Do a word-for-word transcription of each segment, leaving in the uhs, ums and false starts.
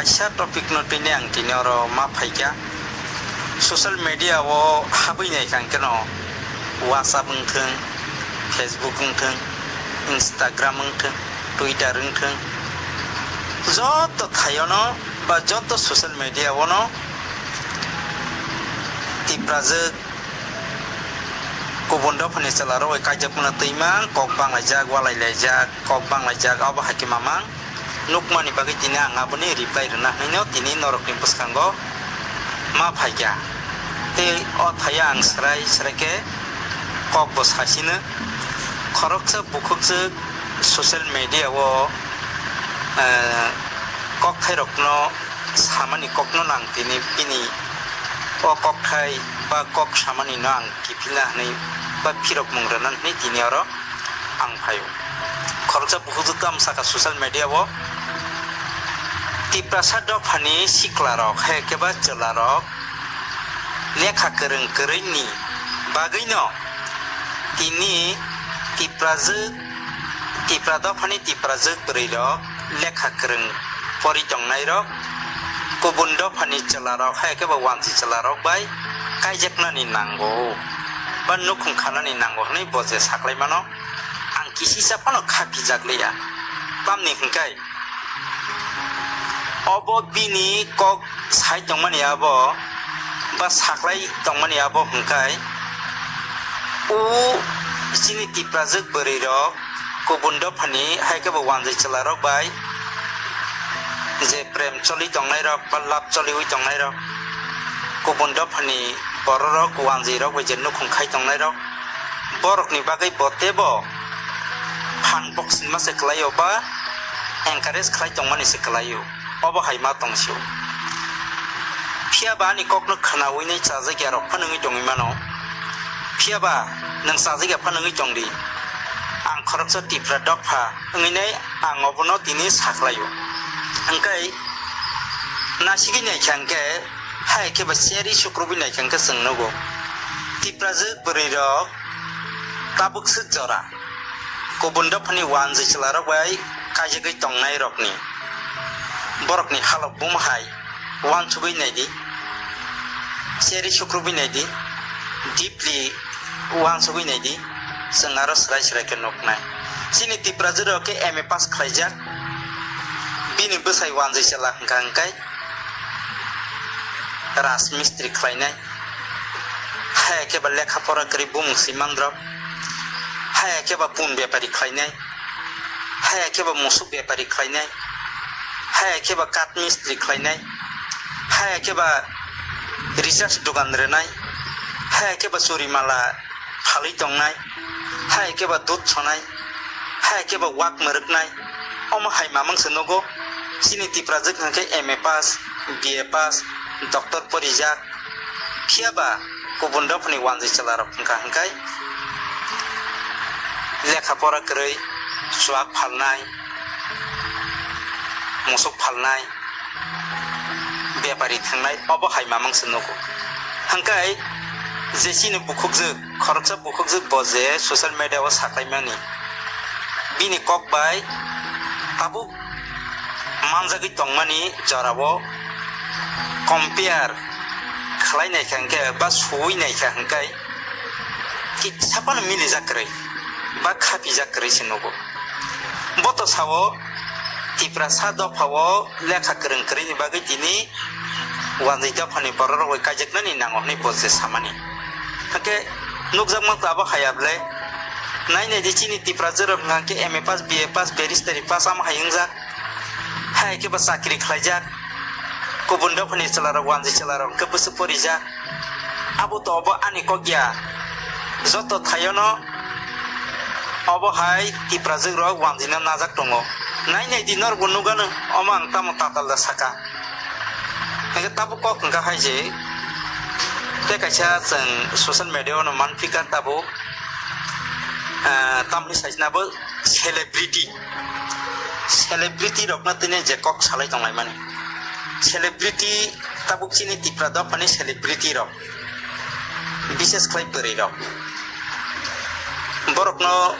Kisa topic no tini ang tini oro ma phaikha. Social media o habwi naikha hwnkhe no WhatsApp wngthwng, Facebook wngthwng, Instagram wngthwng, Twitter wngthwng, joto thaiono ba joto social media o no Tiprajwk kubun dophani chwla rok bai kaijakmano twi mang, kok banglaijak, walai laijak, kok banglaijak, abo hai khe mamang nukmani bagwi tini ang aboni reply rwna hwnwi no tini norokni bwskango ma phaikha. Tei o thaio ang swrai swrai khe kok bo sasino. Khoroksa bukhukjwk social media o, eh, kokthai rokno samani kokno nang tini bini o kokthai ba kok samani no ang kiphilna hwnwi ba phirok mung rwna hwnwi tini oro ang phaio. Khoroksa bukhuk tamo saka social media o Tiprasa dophani sikla rok hai khe ba chwla rok lekha kwrwng kwrwini bagwi no tini Tiprajwk, Tipra dophani Tiprajwk bwrwi rok lekha kwrwng pori tongnai rok, kubun dophani chwla rok hai khe ba wanjwi chwla rok bai kaijaknani nango ba nukhung khanani nango hwnwi bo je saklai mano, ang kisisa phano kha pijak liya. Tamni hwnkhe obo bini kok sai tongmani abo ba saklai tongmani abo hwnkhe o chini Tiprajwk bwrwi rok kubun dophani hai khe bo wanjwi chwla rok bai je prem choli tongnai rok ba love choliwi tongnai rok, kubun dophani borok rok wanjwi rok bai je nukhung khai tongnai rok, borokni bagwi bo teibo phan boksinma se kwlaio ba encourage khlai tongmani se kwlaio, obo hai ma tongsio. Phiya ba ani kokno khwnawi nai chajak ya rok phano wngwi tongwi mano. Phiya ba nwng chajak ya phano wngwi tong di. Ang khoroksa Tipra dopha wngwi nai ang obono tini sakhlaio. Hwnkhe nasigwi naikha hwnkhe hai khe ba cheri sukrubwi naikha hwnkhe chwng nugo. Tiprajwk bwrwi rok tabuk swk jora. Kubun dophani wanjwi chwla rok bai kaijagwi tongnai rokni, borokni halok bum hai uansugwi naidi, cheri sukrubwi naidi, deeply uansugwi naidi, chwng aro swrai swrai khe nuknai. Chini Tiprajwk rok khe M A pass khlaijak, bini bwsai wanjwi chwla hwnkha hwnkhe Rajmistri khlainai, hai khe ba lekha pora kwrwi bumung swiman rok, hai khe ba pun bepari khlainai, hai khe ba musuk bepari khlainai, hai khe ba kath mistri khlainai, hai khe ba recharge dogan rwnai, hai khe ba churi mala phalwi tongnai, hai khe ba dud sonai, hai khe ba wak mwrwknai, omo hai mamang se nugo. Chini Tiprajwk hwnkhe M A pass, B A pass, doctor porijak, phiya ba kubun dophani wanjwi chwla rok hwnkha hwnkhe lekha pora kwrwi, chuak phalnai, musuk phalnai, bepari thangnai, obo hai mamang se nugo. Hwnkhe je chini bukhukjwk, khoroksa bukhukjwk bo je social media o saklaimani, bini kok bai tabuk manjagwi tongmani jorao compare khlai naikha hwnkhe ba suwi naikha hwnkhe kisa phano milijak kwrwi ba khapijak kwrwi se nugo. Bo to sao Tiprasa dophao lekha kwrwng kwrwini bagwi tini wanjwi dophani bororok bai kaijaknani nango hwnwi bo je samani. Hakhe nukjakma tabuk haya bwle. Nai nai di chini Tiprajwk rok hwnkha khe M A pass, B A pass, barrister pass amo hai wngjak. Hai khe bo chakri khlaijak. Kubun dophani chwla rok, wanjwi chwla rok hwnkhe bwswk porijak. Abo to obo ani kok ya. Joto thaiono obo hai Tiprajwk rok wanjwino najak tongo. Nai nai di norokbo nukgano, omo ang tamo tatal da saka. Hingke tabuk kok hingka hai je, tei kaisa chwng social media-o no manphika tabuk, ah, tamni saisna bo celebrity, celebrity rokno tini je kok salai tonglaimani. Celebrity tabuk chini Tipra dophani celebrity rok, bises khlai bwrwi rok. Borokno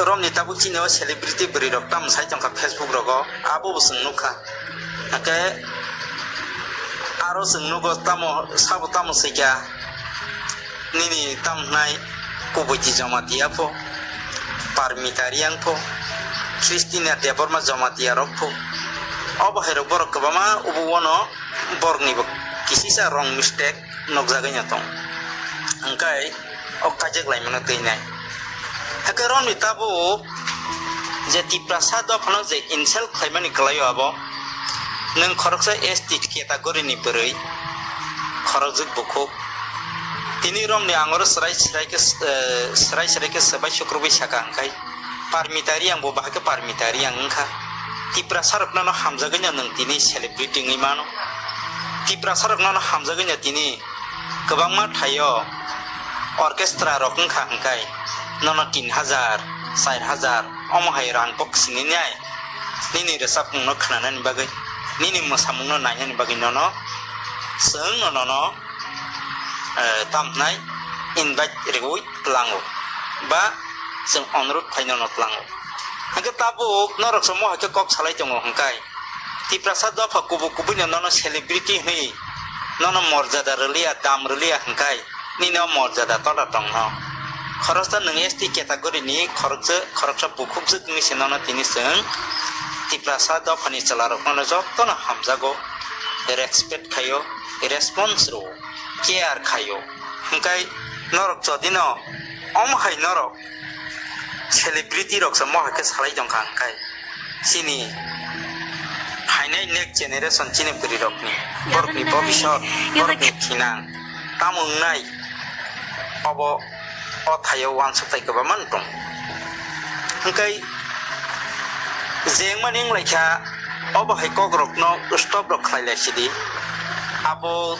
romni tabuk chini o celebrity bwrwi rok tamo sai tongkha Facebook rogo, abo bo chwng nukha. Hake aro chwng nugo tamo, sabo tamo swikha, nini tam hnai Kubuiti Jamatia pho, Parmita Reang pho, Christina Debbarma Jamatia rok pho. Obo hai rok borok kwbangma ubo wano borokni bo kisisa wrong mistake nukjagwi no tong. Hwnkhe o kaijakhlaimano twi nai. Hakhe romni tabuk je Tiprasa dophano je insult khlaimani kwlaio abo, nwng khoroksa S T category ni bwrwi, khorokjwk bukhuk. Tini romni ang oro swrai swrai khe, eh, swrai swrai khe swbai sukrubwi saka hwnkhe, Parmita Reang bo bahai khe Parmita Reang wngkha. Tiprasa rokno no hamjagwi no nwng tini celebrity wngwi mano. Tiprasa rokno no hamjagwi no tini kwbangma thaio orchestra rok wngkha hwnkhe nono tin hajar, char hajar omo hai rang bo kwsini nai nini rwchapmung no khwnanani bagwi, nini mwsamung no nainani bagwi nono chwng no nono, eh, tam hnai invite riwi tlango ba chwng onurot khai nono tlango. Hwnkhe tabuk norok se mo hai khe kok salai tongo hwnkhe Tiprasa dopha kubuk kubui no nono celebrity hwnwi nono morjada rwliya, dam rwliya hwnkhe nini o morjada tola tongno. Khoroksa nwng S T category ni khoroksa, khoroksa bukhukjwk wngwi se nono tini chwng Tiprasa dophani chwla rokno no jotono hamjago, respect khaio, response rwo, care khaio. Hwnkhe norok jodi no omo hai norok celebrity rok se mo hai khe salai tongkha hwnkhe chini phainai next generation chini bwrwi rokni, borokni bobisot, borokni thinang tamo wngnai obo o thaio uansuk tai kwbangma wng tong. Hwnkhe je wngmani wng lai kha obo hai kok rokno stop rok khlai lai sidi. Abo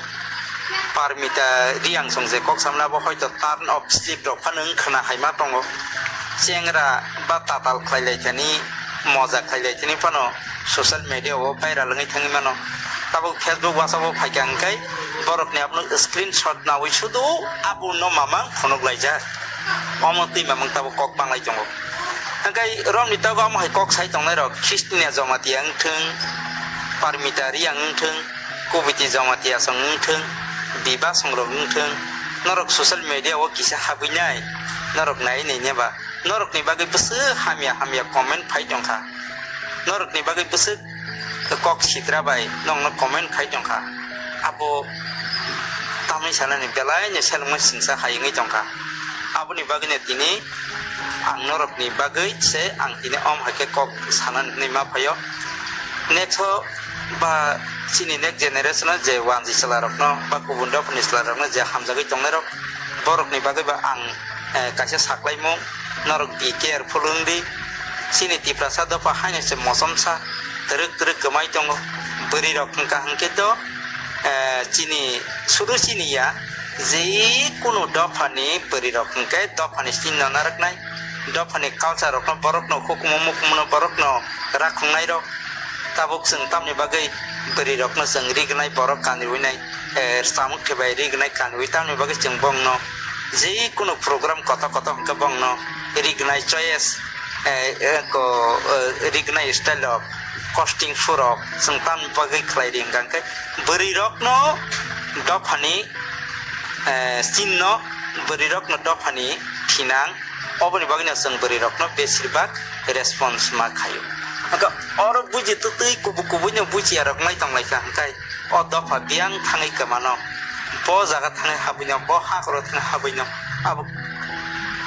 Parmita Reang song je kok samna bo hoito turn of slip rok phano wng khna hai ma tongo. Chengra ba tatal khlai lai thani, moja khlai lai thani phano social media o viral wngwi thangwi mano. Tabuk Facebook WhatsApp o phaikha hwnkhe borokni abono screenshot nawi sudu abono mamang phunuk laijak. Omo twi mamang tabuk kok banglai tongo. Hwnkhe romni tabuk amo hai kok sai tongnai rok Christina Jamatia wngthwng, Parmita Reang wngthwng, Kubiti Jamatia song wngthwng, Biba songrok wngthwng, norok social media o kisa habwi nai, norok nai nai neba, norokni bagwi bwswk hamya hamya comment phai tongkha, norokni bagwi bwswk kok sitra bai nokno comment khai tongkha. Abo tamni sanani belai no selengma singsa hai wngwi tongkha. Aboni bagwi no tini ang norokni bagwi se ang tini om hai khe kok sanani hinwi ma phaio. Next o ba chini next generation o je wanji chwla rokno ba kubun dophani chwla rokno je hamjagwi tongnai rok, borokni bagwi ba ang, eh, kaisa saklaimung, norok be careful wng di. Chini Tiprasa dopha haino se mochomsa twrwk twrwk kwmai tongo. Bwrwi rok hwnkha hwnkhe to, eh, chini sudu chini ya, je kunu dophani bwrwi rok hwnkhe dophani sini no narwknai, dophani culture rokno borokno hukumu mukumu no borokno rakhongnai rok. Tabuk chwng tamni bagwi bwrwi rokno chwng rignai borok kanwi nai, eh, samuk thebai rignai kanwi tamni bagwi chwng bongno je kunu program kotor kotor hwnkhe bongno rignai choice, eh, eh, ko, eh, rignai style rok costing phurok chwng tamni bagwi khlai ri hwnkha hwnkhe bwrwi rokno dophani, eh, chinno bwrwi rokno dophani thinang. Oboni bagwino chwng bwrwi rokno besir bak response ma khaio. Hwnkhe oro buji twtwi kubu kubuino bujiya rok nai tong lai kha hwnkhe o dopha biyang thangwi kwmano, bo jaga thangwi habwino, bo hakoro thangwi habwino abo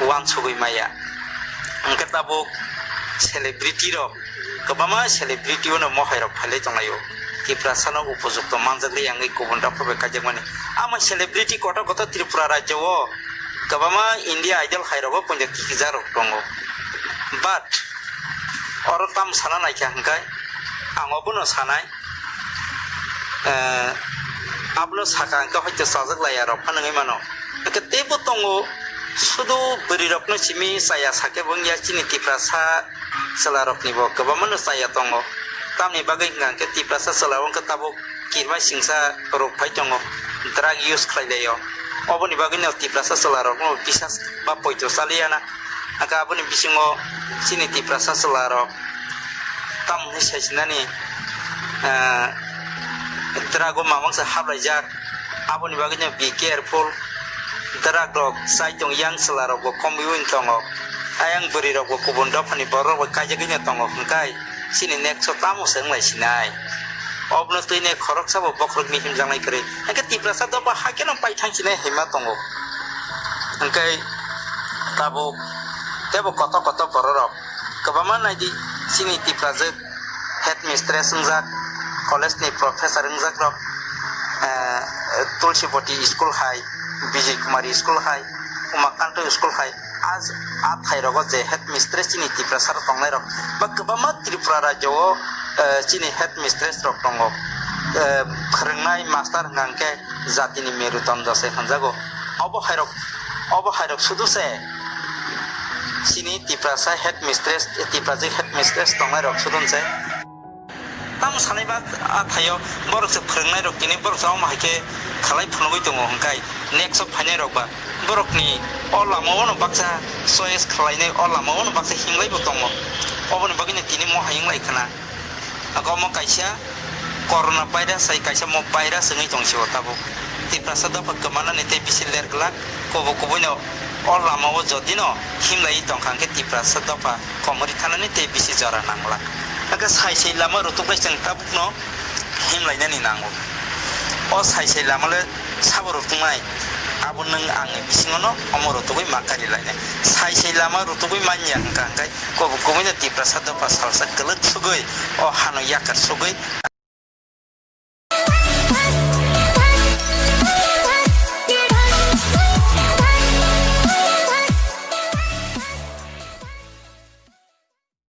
uansugwi maya. Hwnkhe tabuk celebrity rok, kwbangma celebrity-o no mohai rok phailai tonglaio. Tiprasa no upojukto manjakli yangwi kubun rok bai kaijakmani. Amo celebrity kotor kotor Tripura rajyo-o, kwbangma India Idol hai rogo punja tikijak rok tongo. But oro tam sana naikha hwnkhe ang obono sanai, eh, abono saka hwnkhe hoite chajak laiya rok phano wngwi mano. Hwnkhe teibo tongo, sudu bwrwi rokno simi chaya sakhe bo wngya chini Tiprasa chwla rokni bo kwbangma no chaya tongo. Tamni bagwi hwnkha hwnkhe Tiprasa chwla o hwnkhe tabuk kirima singsa rok phai tongo, drug use khlai laio. Oboni bagwi no Tiprasa chwla rokno bisas ba poito chaliya na. Hwnkhe aboni bisingo chini Tiprasa chwla rok tamo hwnwi sai sinani ah, drug o mamang se haplaijak. Aboni bagwi no be careful. Drug rok chai tong yang chwla rok bo komwi wng tongo. Ayang bwrwi rok bo kubun dophani borok rok bai kaijagwi no tongo hwnkhe chini next o tamo se wnglai sinai. Obono twi ne khoroksa bo bokhorok mihim jangnai kwrwi. Hwnkhe Tiprasa dopha hakhe no paithang sinai hinma tongo. Hwnkhe tabuk tebo koto koto borok rok kwbangma naidi chini Tiprajwk headmistress wngjak, college ni professor wngjak rok, eh, Tulsiboti school hai, Bijay Kumari school hai, Umakanto school hai, a, a thai rogo je headmistress chini Tiprasa rok tongnai rok, ba kwbangma Tripura rajyo o, eh, chini headmistress rok tongo, eh, phwrwngnai master hwnkha hwnkhe jatini merudondo se hwnjago. Obo hairok, obo hairok sudu se chini Tiprasa headmistress, Tiprajwk headmistress tongnai rok sudu se. Tamo sanai ba a thaio borok se phwrwngnai rok tini borok se omo hai khe khalai phunugwi tongo hwnkhe next o phainai rok ba borokni o lama o no baksa choice khlainai o lama o no baksa hinglai bo tongo. Oboni bagwi no tini mo hai wnglai khna. Ako omo kaisa corona virus hai kaisa mo virus wngwi tong sio tabuk. Tiprasa dopha kwmanani tei bisi ler glak, kubui kubui no o lama o jodi no himlai tong kha hwnkhe Tiprasa dopha komori thanani tei bisi jora nang glak. Hwnkhe sai sai lama rutuk bai chwng tabuk no himlainani nango. O sai sai lama le sabo rutungmai, abo nwng angni bisingo no omo rutugwi ma kari lainai. Sai sai lama rutugwi manya hwnkha hwnkhe kubui kubui no Tiprasa dopha salsa kwlwk sugwi o hano yakar sugwi